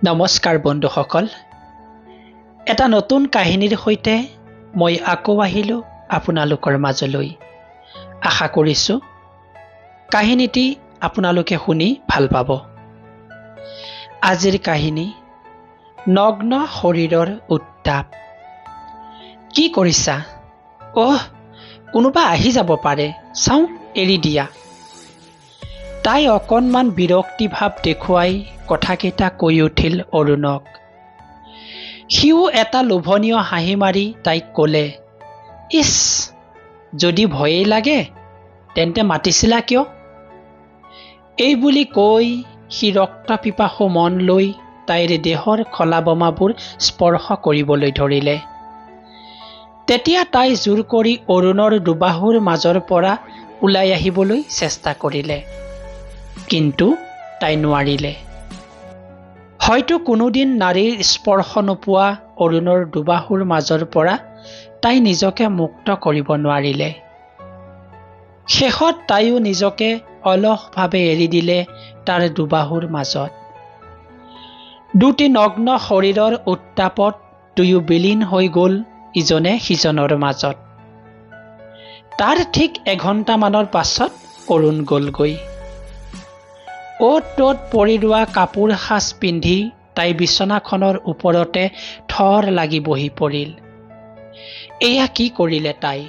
নমস্কাৰ বন্ধুসকল, এটা নতুন কাহিনীৰ সৈতে মই আকৌ আহিলোঁ আপোনালোকৰ মাজলৈ। আশা কৰিছোঁ কাহিনীটি আপোনালোকে শুনি ভাল পাব। আজিৰ কাহিনী নগ্ন শৰীৰৰ উত্তাপ। কি কৰিছা? অহ, কোনোবা আহি যাব পাৰে, চাওঁ এৰি দিয়া। তাই অকণমান বিৰক্তিভাৱ দেখুৱাই কথাকেইটা কৈ উঠিল অৰুণক। সিও এটা লোভনীয় হাঁহি মাৰি তাইক ক'লে, ইছ, যদি ভয়েই লাগে তেন্তে মাতিছিলা কিয়? এই বুলি কৈ সি ৰক্তপিপাসু মন লৈ তাইৰ দেহৰ খলা বমাবোৰ স্পৰ্শ কৰিবলৈ ধৰিলে। তেতিয়া তাই জোৰ কৰি অৰুণৰ দুবাহুৰ মাজৰ পৰা ওলাই আহিবলৈ চেষ্টা কৰিলে, কিন্তু তাই নোৱাৰিলে। হয়তো কোনোদিন নাৰীৰ স্পৰ্শ নোপোৱা অৰুণৰ দুবাহুৰ মাজৰ পৰা তাই নিজকে মুক্ত কৰিব নোৱাৰিলে। শেষত তাইও নিজকে অলসভাৱে এৰি দিলে তাৰ দুবাহুৰ মাজত। দুটি নগ্ন শৰীৰৰ উত্তাপত দুয়ো বিলীন হৈ গ'ল ইজনে সিজনৰ মাজত। তাৰ ঠিক এঘণ্টামানৰ পাছত অৰুণ গ'লগৈ। অ'ত ত'ত পৰি ৰোৱা কাপোৰ সাজ পিন্ধি তাই বিচনাখনৰ ওপৰতে থৰ লাগি বহি পৰিল। এয়া কি কৰিলে তাই?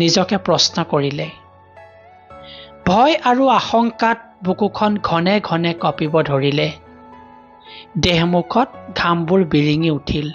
নিজকে প্ৰশ্ন কৰিলে। ভয় আৰু আশংকাত বুকুখন ঘনে ঘনে কঁপিব ধৰিলে। দেহমুখত ঘামবোৰ বিৰিঙি উঠিল।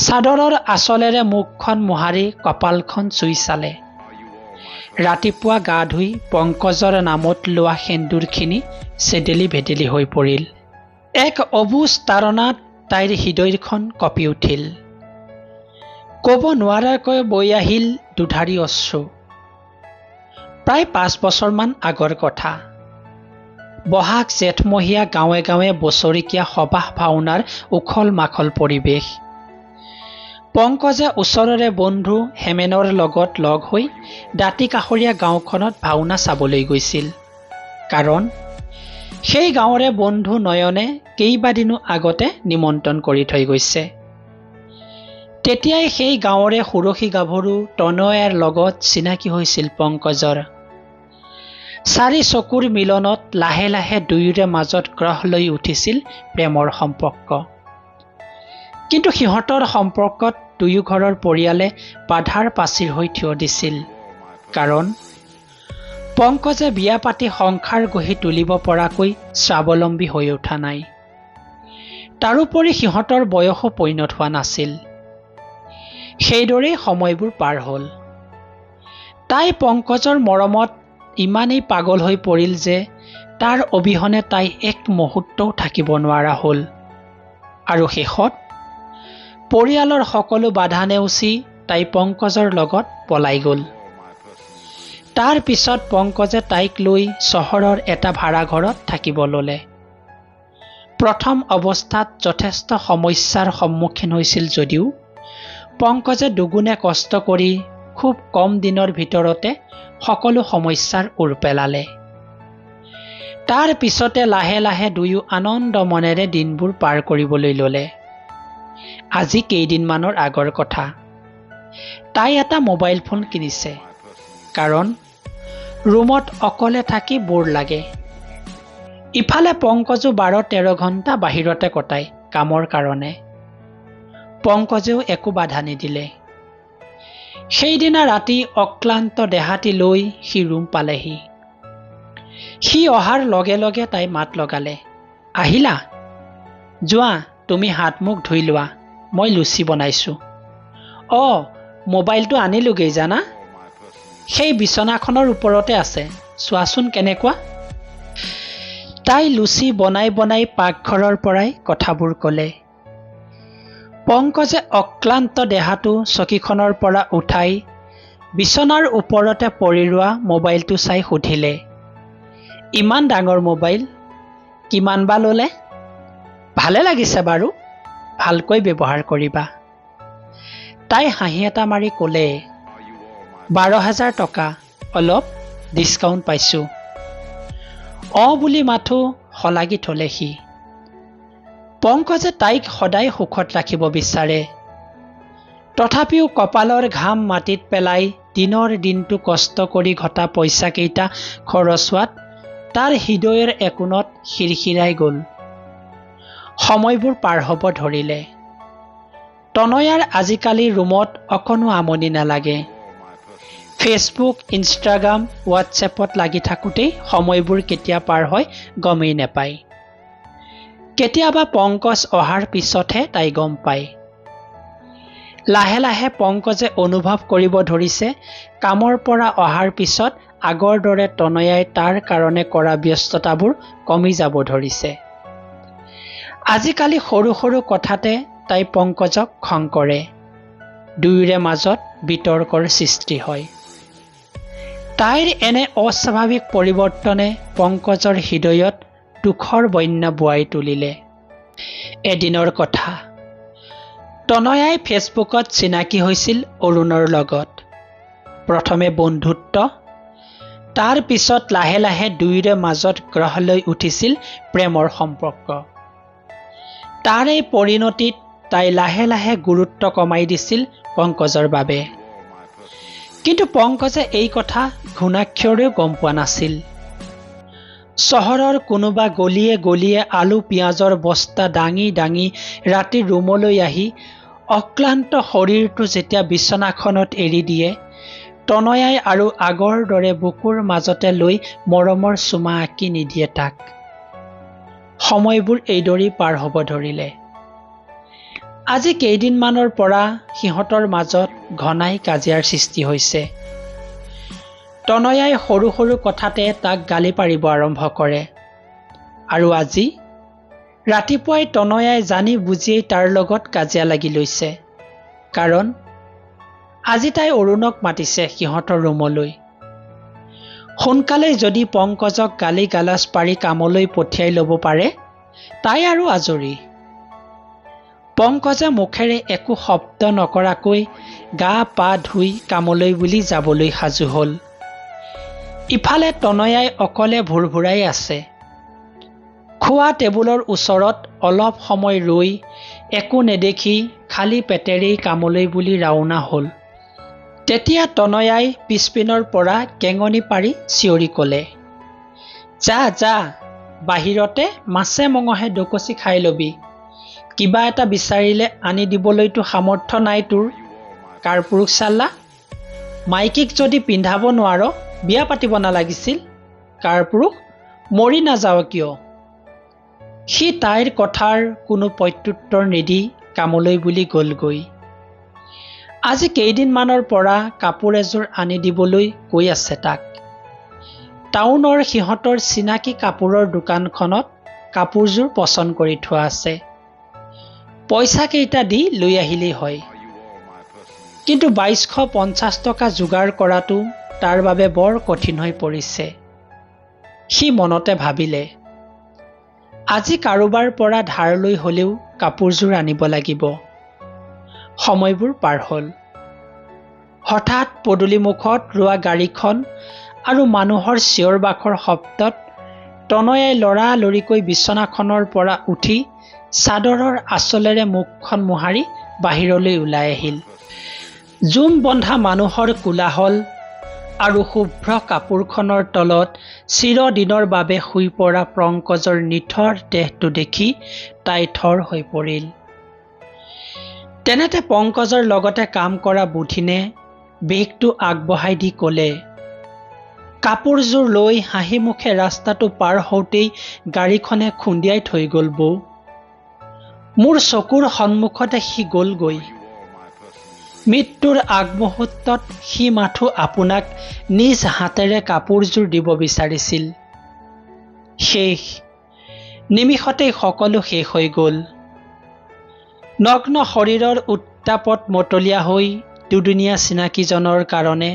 চাদৰৰ আঁচলেৰে মুখখন মোহাৰি কপালখন চুই চালে। ৰাতিপুৱা গা ধুই পংকজৰ নামত লোৱা সেন্দূৰখিনি চেদেলি ভেদেলি হৈ পৰিল। এক অবুজ তাড়নাত তাইৰ হৃদয়খন কঁপি উঠিল। ক'ব নোৱাৰাকৈ বৈ আহিল দুধাৰি অশ্ৰু। প্ৰায় 5 বছৰমান আগৰ কথা। বহাগ জেঠমহীয়া গাঁৱে গাঁৱে বছৰেকীয়া সবাহ ভাওনাৰ উখল মাখল পৰিৱেশ। পংকজে ওচৰৰে বন্ধু হেমেনৰ লগত লগ হৈ দাঁতি কাষৰীয়া গাঁওখনত ভাওনা চাবলৈ গৈছিল। কাৰণ সেই গাঁৱৰে বন্ধু নয়নে কেইবাদিনো আগতে নিমন্ত্ৰণ কৰি থৈ গৈছে। তেতিয়াই সেই গাঁৱৰে ষোড়শী গাভৰু তনয়াৰ লগত চিনাকি হৈছিল পংকজৰ। চাৰি চকুৰ মিলনত লাহে লাহে দুয়োৰে মাজত গঢ় লৈ উঠিছিল প্ৰেমৰ সম্পৰ্ক। কিন্তু সিহঁতৰ সম্পৰ্কত দুয়ো ঘৰৰ পৰিয়ালে বাধাৰ প্ৰাচীৰ হৈ থিয় দিছিল। কাৰণ পংকজে বিয়া পাতি সংসাৰ গঢ়ি তুলিব পৰাকৈ স্বাৱলম্বী হৈ উঠা নাই। তাৰোপৰি সিহঁতৰ বয়সো পৈণত হোৱা নাছিল। সেইদৰেই সময়বোৰ পাৰ হ'ল। তাই পংকজৰ মৰমত ইমানেই পাগল হৈ পৰিল যে তাৰ অবিহনে তাই এক মুহূৰ্তও থাকিব নোৱাৰা হ'ল। আৰু শেষত পৰিয়ালৰ সকলো বাধা নেওচি তাই পংকজৰ লগত পলাই গ'ল। তাৰ পিছত পংকজে তাইক লৈ চহৰৰ এটা ভাড়াঘৰত থাকিব ল'লে। প্ৰথম অৱস্থাত যথেষ্ট সমস্যাৰ সন্মুখীন হৈছিল যদিও পংকজে দুগুণে কষ্ট কৰি খুব কম দিনৰ ভিতৰতে সকলো সমস্যাৰ ওৰ পেলালে। তাৰ পিছতে লাহে লাহে দুয়ো আনন্দ মনেৰে দিনবোৰ পাৰ কৰিবলৈ ল'লে। আজি কেইদিনমানৰ আগৰ কথা। তাই এটা মোবাইল ফোন কিনিছে, কাৰণ ৰুমত অকলে থাকি বৰ লাগে। ইফালে পংকজো 12-13 ঘণ্টা বাহিৰতে কটায় কামৰ কাৰণে। পংকজেও একো বাধা নিদিলে। সেইদিনা ৰাতি অক্লান্ত দেহাটি লৈ সি ৰুম পালেহি। সি অহাৰ লগে লগে তাই মাত লগালে, আহিলা? যোৱা, তুমি হাত মুখ ধুই লোৱা, মই লুচি বনাইছোঁ। অ', মোবাইলটো আনিলোগৈ জানা, সেই বিচনাখনৰ ওপৰতে আছে, চোৱাচোন কেনেকুৱা। তাই লুচি বনাই বনাই পাকঘৰৰ পৰাই কথাবোৰ ক'লে। পংকজে অক্লান্ত দেহাটো চকীখনৰ পৰা উঠাই বিচনাৰ ওপৰতে পৰি ৰোৱা মোবাইলটো চাই সুধিলে, ইমান ডাঙৰ মোবাইল, কিমান বা ল'লে? ভালে লাগিছে বাৰু, ভালকৈ ব্যৱহাৰ কৰিবা। তাই হাঁহি এটা মাৰি ক'লে, 12,000 টকা, অলপ ডিছকাউণ্ট পাইছোঁ। অ' বুলি মাথো শলাগি থলে সি। পংকজে তাইক সদায় সুখত ৰাখিব বিচাৰে। তথাপিও কপালৰ ঘাম মাটিত পেলাই দিনৰ দিনটো কষ্ট কৰি ঘটা পইচাকেইটা খৰচ হোৱাত তাৰ হৃদয়ৰ একোণত শিৰশিৰাই গ'ল। সময়বোৰ পাৰ হ'ব ধৰিলে। তনয়াৰ আজিকালি ৰুমত অকণো আমনি নালাগে। ফেচবুক, ইনষ্টাগ্ৰাম, হোৱাটছএপত লাগি থাকোঁতেই সময়বোৰ কেতিয়া পাৰ হয় গমেই নাপায়। কেতিয়াবা পংকজ অহাৰ পিছতহে তাই গম পায়। লাহে লাহে পংকজে অনুভৱ কৰিব ধৰিছে কামৰ পৰা অহাৰ পিছত আগৰ দৰে তনয়াই তাৰ কাৰণে কৰা ব্যস্ততাবোৰ কমি যাব ধৰিছে। আজিকালি সৰু সৰু কথাতে তাই পংকজক খং কৰে। দুয়োৰে মাজত বিতৰ্কৰ সৃষ্টি হয়। তাইৰ এনে অস্বাভাৱিক পৰিৱৰ্তনে পংকজৰ হৃদয়ত দুখৰ বন্যা বোৱাই তুলিলে। এদিনৰ কথা, তনয়াই ফেচবুকত চিনাকি হৈছিল অৰুণৰ লগত। প্ৰথমে বন্ধুত্ব, তাৰ পিছত লাহে লাহে দুয়োৰে মাজত গঢ় লৈ উঠিছিল প্ৰেমৰ সম্পৰ্ক। তাৰে পৰিণতিত তাই লাহে লাহে গুৰুত্ব কমাই দিছিল পংকজৰ বাবে। কিন্তু পংকজে এই কথা ঘূণাক্ষৰেও গম পোৱা নাছিল। চহৰৰ কোনোবা গলিয়ে গলিয়ে আলু পিঁয়াজৰ বস্তা দাঙি দাঙি ৰাতি ৰুমলৈ আহি অক্লান্ত শৰীৰটো যেতিয়া বিছনাখনত এৰি দিয়ে, তনয়াই আৰু আগৰ দৰে বুকুৰ মাজতে লৈ মৰমৰ চুমা আঁকি নিদিয়ে তাক। সময়বোৰ এইদৰেই পাৰ হ'ব ধৰিলে। আজি কেইদিনমানৰ পৰা সিহঁতৰ মাজত ঘনাই কাজিয়াৰ সৃষ্টি হৈছে। তনয়াই সৰু সৰু কথাতে তাক গালি পাৰিব আৰম্ভ কৰে। আৰু আজি ৰাতিপুৱাই তনয়াই জানি বুজিয়েই তাৰ লগত কাজিয়া লাগি লৈছে। কাৰণ আজি তাই অৰুণক মাতিছে সিহঁতৰ ৰুমলৈ। সোনকালেই যদি পংকজক গালি গালাজ পাৰি কামলৈ পঠিয়াই ল'ব পাৰে, তাই আৰু আজৰি। পংকজে মুখেৰে একো শব্দ নকৰাকৈ গা পা ধুই কামলৈ বুলি যাবলৈ সাজু হ'ল। ইফালে তনয়াই অকলে ভোৰভোৰাই আছে। খোৱা টেবুলৰ ওচৰত অলপ সময় ৰৈ একো নেদেখি খালী পেটেৰেই কামলৈ বুলি ৰাওনা হ'ল। তেতিয়া তনয়াই পিছপিনৰ পৰা কেঙনি পাৰি চিঞৰি ক'লে, যা যা, বাহিৰতে মাছে মঙহে দকচি খাই ল'বি। কিবা এটা বিচাৰিলে আনি দিবলৈতো সামৰ্থ্য নাই তোৰ। কাৰপুৰুষ চাল্লা, মাইকীক যদি পিন্ধাব নোৱাৰ বিয়া পাতিব নালাগিছিল। কাৰপুৰুষ, মৰি নাযাৱ কিয়? সি তাইৰ কথাৰ কোনো প্ৰত্যুত্তৰ নিদি কামলৈ বুলি গ'লগৈ। আজি কেইদিনমানৰ পৰা কাপোৰ এযোৰ আনি দিবলৈ কৈ আছে তাক। টাউনৰ সিহঁতৰ চিনাকি কাপোৰৰ দোকানখনত কাপোৰযোৰ পচন্দ কৰি থোৱা আছে। পইচাকেইটা দি লৈ আহিলেই হয়। কিন্তু 2250 টকা যোগাৰ কৰাটো তাৰ বাবে বৰ কঠিন হৈ পৰিছে। সি মনতে ভাবিলে, আজি কাৰোবাৰ পৰা ধাৰ লৈ হ'লেও কাপোৰযোৰ আনিব লাগিব। সময়বোৰ পাৰ হ'ল। হঠাৎ পদূলিমুখত ৰোৱা গাড়ীখন আৰু মানুহৰ চিঞৰ বাখৰ শব্দত তনয়াই লৰালৰিকৈ বিছনাখনৰ পৰা উঠি চাদৰৰ আঁচলেৰে মুখখন মোহাৰি বাহিৰলৈ ওলাই আহিল। জুম বন্ধা মানুহৰ কোলাহল আৰু শুভ্ৰ কাপোৰখনৰ তলত চিৰদিনৰ বাবে শুই পৰা পংকজৰ নিথৰ দেহটো দেখি তাই থৰ হৈ পৰিল। তেনেতে পংকজৰ লগতে কাম কৰা বুধিনে বেগটো আগবঢ়াই দি ক'লে, কাপোৰযোৰ লৈ হাঁহিমুখে ৰাস্তাটো পাৰ হওঁতেই গাড়ীখনে খুন্দিয়াই থৈ গ'ল বৌ। মোৰ চকুৰ সন্মুখতে সি গ'লগৈ। মৃত্যুৰ আগমুহূৰ্তত সি মাথো আপোনাক নিজ হাতেৰে কাপোৰযোৰ দিব বিচাৰিছিল। শেষ নিমিষতেই সকলো শেষ হৈ গ'ল। নগ্ন শৰীৰৰ উত্তাপত মতলীয়া হৈ দুদিনীয়া চিনাকিজনৰ কাৰণে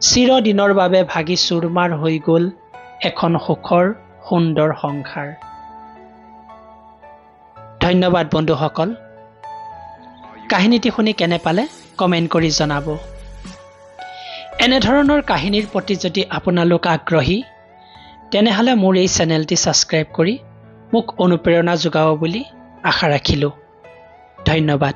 চিৰদিনৰ বাবে ভাগি চুৰমাৰ হৈ গ'ল এখন সুখৰ সুন্দৰ সংসাৰ। ধন্যবাদ বন্ধুসকল। কাহিনীটি শুনি কেনে পালে কমেণ্ট কৰি জনাব। এনেধৰণৰ কাহিনীৰ প্ৰতি যদি আপোনালোক আগ্ৰহী, তেনেহ'লে মোৰ এই চেনেলটি ছাবস্ক্ৰাইব কৰি মোক অনুপ্ৰেৰণা যোগাব বুলি আশা ৰাখিলোঁ। ধন্যবাদ।